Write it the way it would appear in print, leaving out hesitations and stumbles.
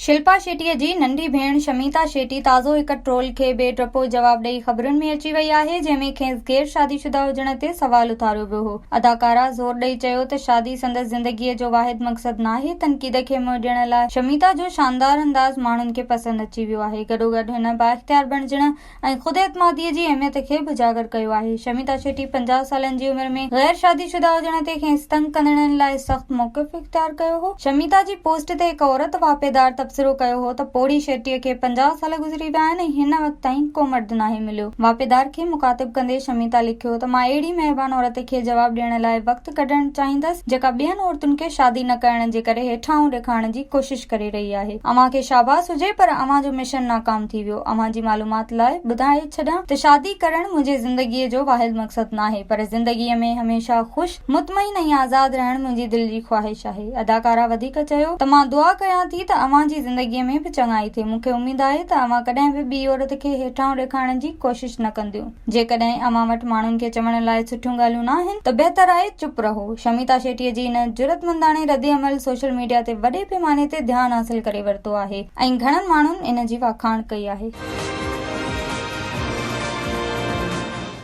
شلپا شيٽيء جي ننڍي ڀيڻ شميتا شيٽي تازو هڪ ٽرول کي بي ڊپو جواب ڏئي خبرن ۾ اچي وئي آهي، جنهن ۾ کيس غير شادي شده هجڻ تي سوال اٿاريو ويو هو. اداڪارا زور ڏئي چيو ته شادي سندس زندگيء جو واحد مقصد ناهي، تنقيد کي منهن ڏيڻ لاء شميتا جو شاندار انداز ماڻهن کي پسند اچي ويو آهي، گڏوگڏ هن بااختيار بڻجڻ ۽ خود اعتماديء جي اهميت کي به اجاگر ڪيو آهي. شميتا شيٽي 50 سالن جي عمر ۾ غير شادي شده هجڻ تي کيس تنگ ڪندڙن لاء سخت موقف اختيار ڪيو هو. شميتا جي پوسٽ تي هڪ عورت واهپيدار تبصرو ڪيو هو ته پوڙهي شيٽيء کي 50 سال گذري ويا آهن ۽ هن وقت تائين ڪو مرد ناهي مليو. واهپيدار کي مخاطب ڪندي شميتا لکيو ته مان اهڙي مهربان عورت کي جواب ڏيڻ لاء وقت ڪڍڻ چاهيندس جيڪا ٻين عورتن کي شادي نه ڪرڻ جي ڪري هيٺاهون ڏيکارڻ جي ڪوشش ڪري رهي آهي. اوهان کي شاباس هجي پر اوهان جو مشن ناڪام ٿي ويو. اوهان جي معلومات لاء ٻڌائي ڇڏيان ته شادي ڪرڻ منهنجي زندگيء جو واحد مقصد ناهي پر زندگيء ۾ هميشه خوش، مطمئن ۽ آزاد رهڻ منهنجي دل جي خواهش آهي. اداڪارا وڌيڪ چيو ته مان دعا ڪيان ٿي ته اوهان جي زندگيء ۾ به چڱائي ٿئي. مون کي اميد آهي ته اوهان ڪڏهن به ٻي عورت کي هيٺاهون ڏيکارڻ جي ڪوشش نه ڪنديون. جيڪڏهن اوهان وٽ ماڻهن کي چوڻ لاء سٺيون ڳالهيون ناهن ته بهتر آهي چپ رهو. شميتا شيٽيء جي ان جرئتمنداڻي ردعمل سوشل ميڊيا تي وڏي پيماني تي ڌيان حاصل ڪري ورتو آهي ۽ گهڻن ماڻهن ان جي واکاڻ ڪئي آهي.